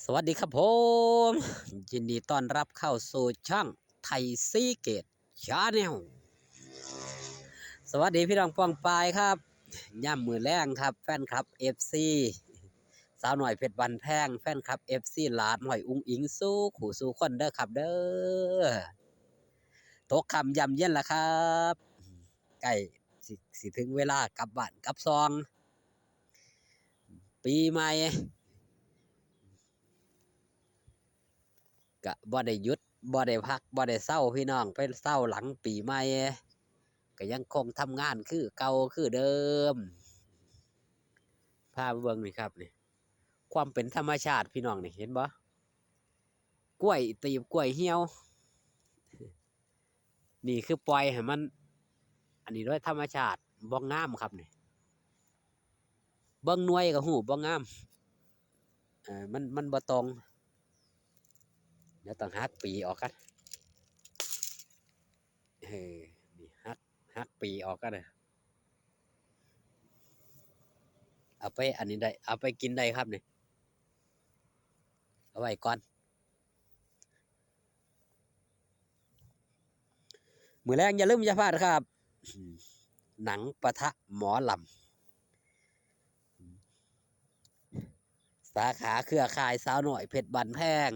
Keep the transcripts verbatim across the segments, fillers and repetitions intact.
สวัสดีครับผม ยินดีต้อนรับเข้าสู่ช่องไทยซีเกตชาแนล สวัสดีพี่น้องป้องปายครับ ย่ำมื้อแลงครับ แฟนคลับ เอฟซี สาวน้อยเพชรบ้านแพง แฟนคลับ เอฟซี หลานน้อยอุ๋งอิ๋ง สู่คู่สู่คนเด้อครับเด้อ ตกค่ำย่ำเย็นแล้วครับ ใกล้สิ สิถึงเวลากลับบ้านกลับซอง ปีใหม่ กะบ่ได้หยุด บ่ได้พัก บ่ได้เซาพี่น้อง ไปเซาหลังปีใหม่ ก็ยังคงทำงานคือเก่าคือเดิม พาไปเบิ่งนี่ครับนี่ ความเป็นธรรมชาติพี่น้องนี่ เห็นบ่ กล้วยตีบกล้วยเหี่ยว นี่คือปล่อยให้มัน อันนี้โดยธรรมชาติ บ่งามครับนี่ เบิ่งหน่วยก็ฮู้บ่งาม เอ่อ มัน มันบ่ตรง เดี๋ยวต้องหักปีออกกัน เออ นี่หัก หักปีออกกันนะ เอาไปอันนี้ได้ เอาไปกินได้ครับนี่ เอาไว้ก่อน มื้อแลงอย่าลืมอย่าพลาดครับ หนังปะทะหมอลำ สาขาเครือข่ายสาวน้อยเพชรบ้านแพง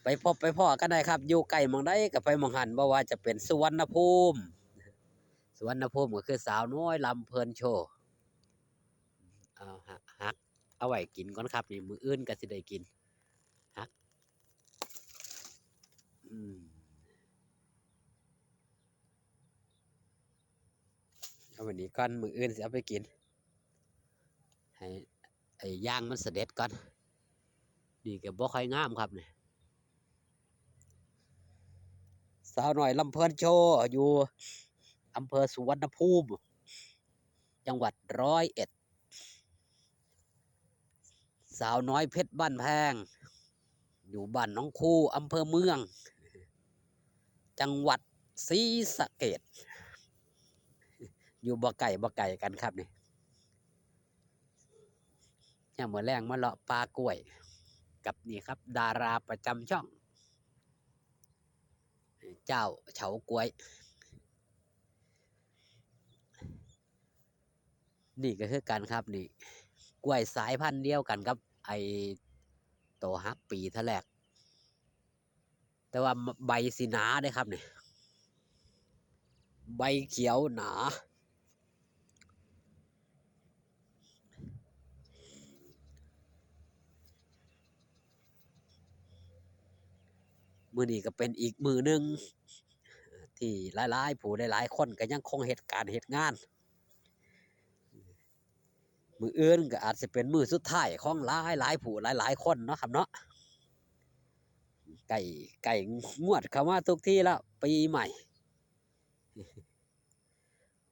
ไปพบไปพ้อกันได้ครับ อยู่ใกล้หม่องใดก็ไปหม่องหั้น บ่ว่าจะเป็นสุวรรณภูมิ สุวรรณภูมิก็คือสาวน้อยลำเพลินโชว์ เอา หัก หัก เอาไว้กินก่อนครับนี่ มื้ออื่นก็สิได้กิน หัก อืม เอาไว้นี่ก่อน มื้ออื่นสิเอาไปกิน ให้ไอ้ย่างมันเสด็จก่อน นี่ก็บ่ค่อยงามครับนี่ สาวน้อยลำเพลินโชว์ อยู่อำเภอสุวรรณภูมิ จังหวัดร้อยเอ็ด สาวน้อยเพชรบ้านแพง อยู่บ้านหนองคู อำเภอเมือง จังหวัดศรีสะเกษ อยู่บ่ไกลบ่ไกลกันครับนี่ ย่ามมื้อแลงมาเลาะป่ากล้วย กับนี่ครับ ดาราประจำช่อง เจ้าเฉาก๊วย นี่ก็คือกันครับนี่ กล้วยสายพันธุ์เดียวกันกับไอ้โตหักปีเทื่อแรก แต่ว่าใบสิหนาเด้ครับนี่ ใบเขียวหนา มื้อนี้ก็เป็นอีกมื้อหนึ่ง ที่หลายๆผู้หลายๆคนก็ยังคงเฮ็ดการเฮ็ดงาน มื้ออื่นก็อาจสิเป็นมื้อสุดท้ายของหลายๆผู้หลายๆคนเนาะครับเนาะ ใกล้ ใกล้งวดเข้ามาทุกทีแล้ว ปีใหม่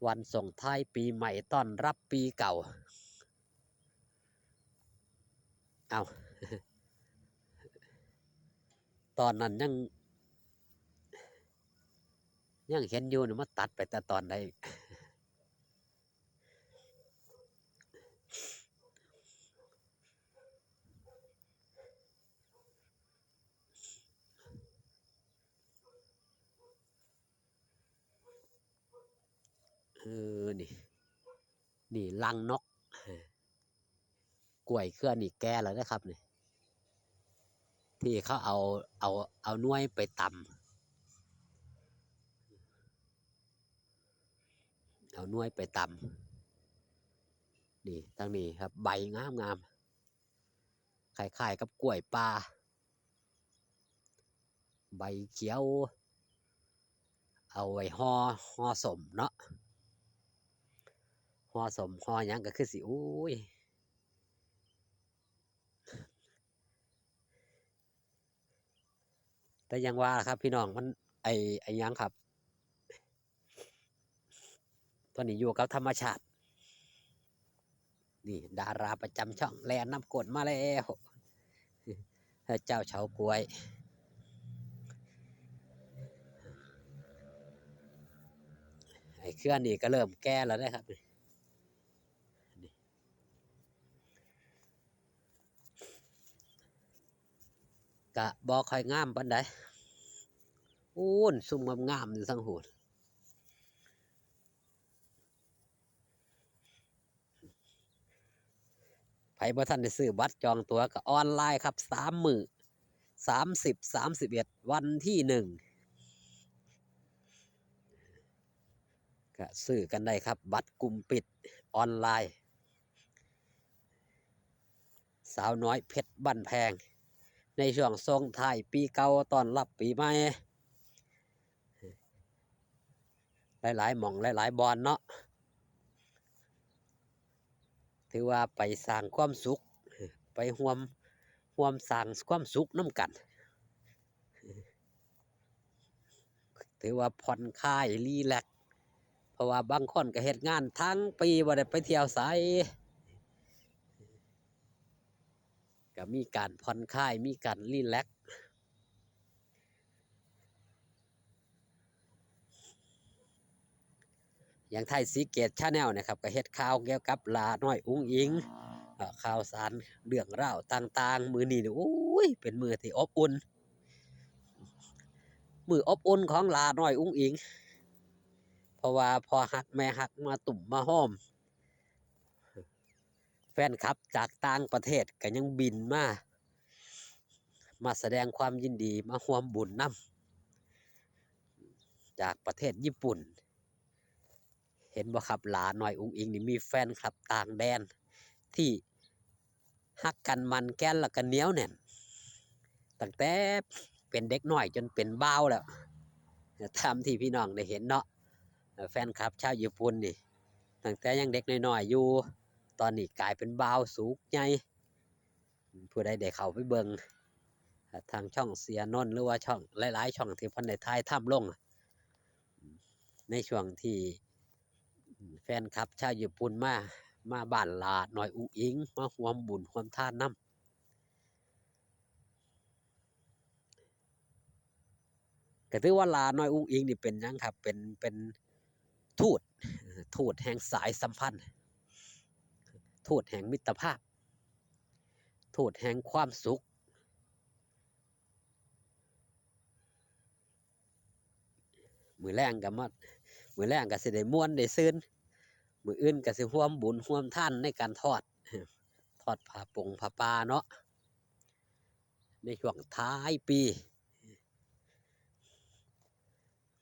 วันส่งท้ายปีใหม่ต้อนรับปีเก่า เอา ตอนนั้นยัง ยังเห็นอยู่นี่ มาตัดไปแต่ตอนใด เออ นี่ นี่รังนก กล้วยเครือนี่แก่แล้วนะครับนี่ ที่เขาเอา เอา เอาหน่วยไปตำ เอาหน่วยไปตำ นี่ ทางนี้ครับ ใบงามๆ คล้ายๆกับกล้วยป่า ใบเขียว เอาไว้ห่อ ห่อส้มเนาะ ห่อส้ม ห่อหยังก็คือสิ โอ้ย แต่ยังว่าล่ะครับพี่น้อง มัน ไอ้ ไอ้หยังครับ ตอนนี้อยู่กับธรรมชาติ นี่ดาราประจำช่องแลนน้ำกรดมาแล้ว เจ้าเฉาก๊วย ไอ้เครือนี่ก็เริ่มแก่แล้วนะครับ นี่ นี่ กะบ่ค่อยงามปานใด พู้น ซุ่มงามๆอยู่ทางพู้น ไผบ่ทันได้ซื้อบัตรจองตั๋วก็ออนไลน์ครับ สามมื้อ สามสิบ สามสิบเอ็ด วันที่หนึ่ง ก็ซื้อกันได้ครับ บัตรกลุ่มปิดออนไลน์ สาวน้อยเพชรบ้านแพง ในช่วงส่งท้ายปีเก่าต้อนรับปีใหม่ หลายๆหม่องหลายๆบ่อนเนาะ ถือว่าไปสร้างความสุข ไปร่วม ร่วมสร้างความสุขนำกัน ถือว่าผ่อนคลายรีแลกซ์ เพราะว่าบางคนก็เฮ็ดงานทั้งปีบ่ได้ไปเที่ยวไส ก็มีการผ่อนคลาย มีการรีแลกซ์ อย่างไทยศรีเกตแชนแนลนะครับ ก็เฮ็ดข่าวเกี่ยวกับหล้าน้อยอุ๋งอิ๋ง เอ่อ ข่าวสารเรื่องราวต่างๆ มื้อนี้นี่ โอ้ย เป็นมื้อที่อบอุ่น มื้ออบอุ่นของหล้าน้อยอุ๋งอิ๋ง เพราะว่าพ่อฮักแม่ฮักมาตุ้มมาโฮม แฟนคลับจากต่างประเทศก็ยังบินมา มาแสดงความยินดี มาร่วมบุญนำ จากประเทศญี่ปุ่น เห็นบ่ครับ หล้าน้อยอุ๋งอิ๋งนี่มีแฟนคลับต่างแดน ที่ฮักกันมั่นแก่นแล้วก็เหนียวแน่น ตั้งแต่เป็นเด็กน้อยจนเป็นบ่าวแล้ว ตามที่พี่น้องได้เห็นเนาะ แฟนคลับชาวญี่ปุ่นนี่ ตั้งแต่ยังเด็กน้อยๆอยู่ ตอนนี้กลายเป็นบ่าวสูงใหญ่ ผู้ใดได้เข้าไปเบิ่ง ทางช่องเสียนนท์ หรือว่าช่องหลายๆช่องที่เพิ่นได้ถ่ายทำลง ในช่วงที่แฟนคลับชาวญี่ปุ่นมา มาบ้านหล้าน้อยอุ๋งอิ๋ง มาร่วมบุญร่วมทานนำ ก็ถือว่าหล้าน้อยอุ๋งอิ๋งนี่เป็นหยังครับ เป็น เป็นทูต ทูตแห่งสายสัมพันธ์ ทูตแห่งมิตรภาพ ทูตแห่งความสุข มื้อแลงก็มา มื้อแลงก็สิได้ม่วนได้ซื่น มื้ออื่นก็สิร่วมบุญร่วมทานในการทอด ทอดผ้าปงผ้าป่าเนาะ ในช่วงท้ายปี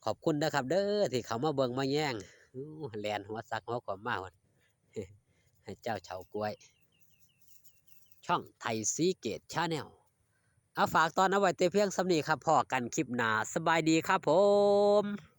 ขอบคุณนะครับเด้อ ที่เข้ามาเบิ่งมาแยง อู้ แล่นหัวสักหัวขวมมา ให้เจ้าเฉาก๊วย ช่องไทยศรีเกตแชนแนล เอาฝากตอนเอาไว้แต่เพียงส่ำนี้ครับ พ้อกันคลิปหน้า สบายดีครับผม